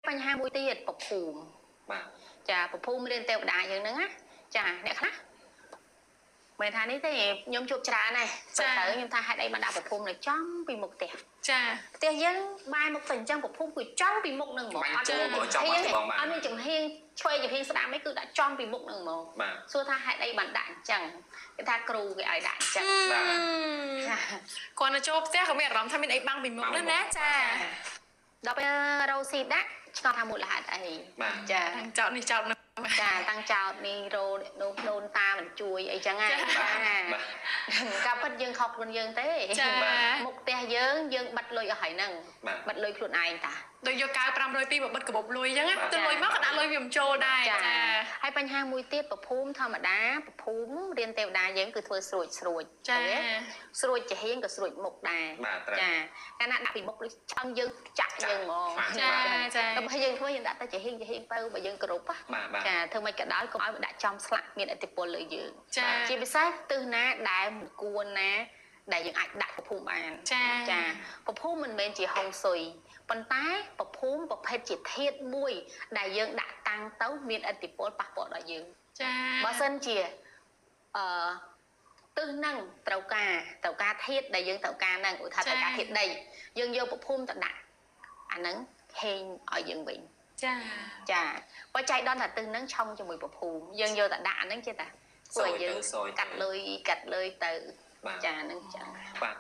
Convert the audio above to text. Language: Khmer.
បញ្ហាមួយទៀត ពភូមិ បាទ ចា ពភូមិរៀនទេវតាយើងហ្នឹងណាចា អ្នកខ្លះមិនថានេះទេ ខ្ញុំជួបច្រើនដែរទៅ ខ្ញុំថាហេតុអីបានដាក់ពភូមិនៅចំពីមុខផ្ទះ ចា ផ្ទះយើងបែរមុខទៅអញ្ចឹង ពភូមិគឺចំពីមុខហ្នឹងហ្មង អត់មានចំហៀង អត់មានចំហៀងឆ្វេងចំហៀងស្ដាំអី គឺដាក់ចំពីមុខហ្នឹងហ្មង។ សួរថាហេតុអីបានដាក់អញ្ចឹង គេថាគ្រូគេឲ្យដាក់អញ្ចឹង។ បាទ គាត់ទៅចូលផ្ទះក៏មានអារម្មណ៍ថាមានអីបាំងពីមុខហ្នឹងណា ចា ដល់ពេលរ៉ូស៊ីដាក់ ឆ្ងល់ថាមូលហេតុអី ចា តាំងចោតនេះចោតនោះ ចា តាំងចោតនេះរោនោះ ដូនតាមិនជួយអីចឹងណា ចា ការពិតយើងខុសខ្លួនយើងទេ មុខផ្ទះយើង យើងបិទលុយអស់ហើយហ្នឹង បិទលុយខ្លួនឯងតា ដូចយកកៅ502មកបិទកាបូបលុយអញ្ចឹង ទៅលុយមកក៏ដាក់លុយវាមិនចូលដែរ ចា។ ហើយបញ្ហាមួយទៀត ពភូមិធម្មតា ពភូមិរៀនទេវតាយើងគឺធ្វើស្រួចស្រួច ចា ស្រួចចំហៀងក៏ស្រួចមុខដែរ ចា កាលណាដាក់ពីមុខដូចឆ្អឹងយើងចាក់យើងហ្មង ចា ចា ដល់ពេលយើងធ្វើ យើងដាក់តែចំហៀងចំហៀងទៅ បើយើងគ្រប់ ចា ធ្វើមិនក៏ដោយ កុំឲ្យដាក់ចំស្លាក់មានឥទ្ធិពលលើយើង ជាពិសេសទិសណាដែលមិនគួរណាដែលយើងអាចដាក់ពភូមិបាន ចា ចា ពភូមិមិនមែនជាហុងស៊ុយ ប៉ុន្តែពភូមិប្រភេទជាធាតុមួយ ដែលយើងដាក់តាំងទៅមានឥទ្ធិពលប៉ះពាល់ដល់យើង ចា បើសិនជាអឺទិសហ្នឹងត្រូវការធាតុដែលយើងត្រូវការហ្នឹង ឧទាហរណ៍ត្រូវការធាតុដី យើងយកពភូមិទៅដាក់ អាហ្នឹងហេងឲ្យយើងវិញ ចា ចា បើចៃដន្យថាទិសហ្នឹងឆុងជាមួយពភូមិ យើងយកទៅដាក់អាហ្នឹងចេះតែធ្វើឲ្យយើងកាត់លុយកាត់លុយទៅ ចា ហ្នឹងចឹង បាទ។